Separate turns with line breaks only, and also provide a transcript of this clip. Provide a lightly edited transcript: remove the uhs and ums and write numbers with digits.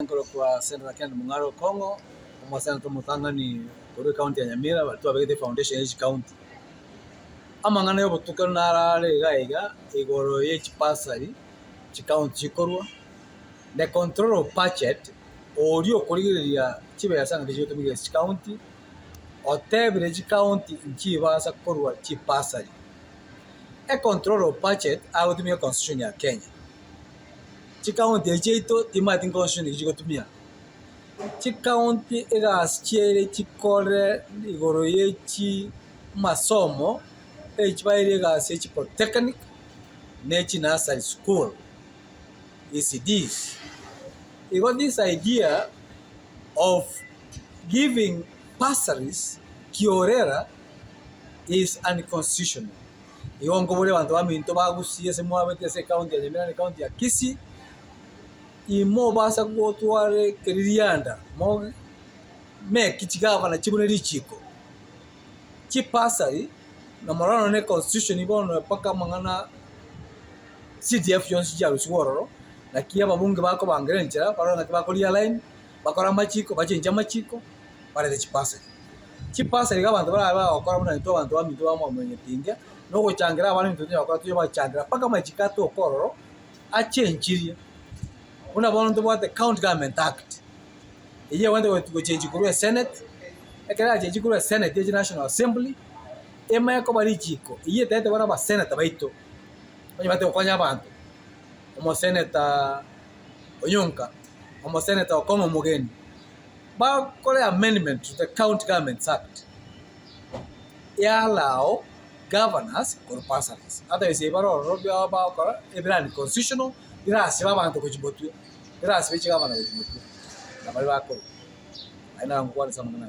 Nkorokwa Senator Ken Mung'aro Okong'o, omosenator omotang'ani korwa ecounty ya Nyamira baria twabegete efoundation ye chicounty. Amang'ana ya obotukanu naro are iga iga igoro ye chibursary chicounty chikorwa, the control of budget oria okorigereria chibesa ng'aki chigotumeka ase chicounty, otebire chicounty nchibasa korwa chibursary. Econtrol of budget agotumia econstitution ya Kenya. Chikaunti echi chiaito timanyeti constitution ki chigotumia, chikaunti egasi chiaye chikore igoro ye chi amasomo, echibaeire egasi ye chipolytechnic na echinursery school, ECDs. Igo this idea of giving bursaries kiorera is unconstitutional. Igo nkoboria abanto baminto ba Gusii ase mwabete ase ecounty ya Nyamira na ecounty ya Kisii, imobasa gotwara ekeririanda mo make chigavana chibune richiko, chibursary na mono mono na econstitution bono mpaka amang'ana CDF chionsi chiarusigwe ororo, naki ababunge bakobangera enchera barore naki bako realign, bakore amachiko bachenche amachiko, barete chibursary. Chibursary iga abanto barabe bagokora buna intwe abanto baminto ba Mwanyagetinge, na ogochangera abana ebinto tonyara gokora toyobachangera mpaka amachiko atoke ororo, achenchirie. Buna bono ntobwate County Government Act, eywo ebwenerete gochenchia korwa esenate, ekero yachenchire korwa esenate eche National Assembly, emanye koba richiko, eywo etagete bono abaseneta baito, onye bate gokonya abanto, omoseneta Onyonka, omoseneta Okong'o Omogeni. Bakore amendment to the County Governments Act ya allow governors korwa bursaries. Otherwise ebi bare ororo biabo bagokora ebire unconstitutional, birasibe abanto gochia motwe, birasibe chigavana gochia motwe, na baria bakorwa. Aye naro ngokwana ase amang'ana aya.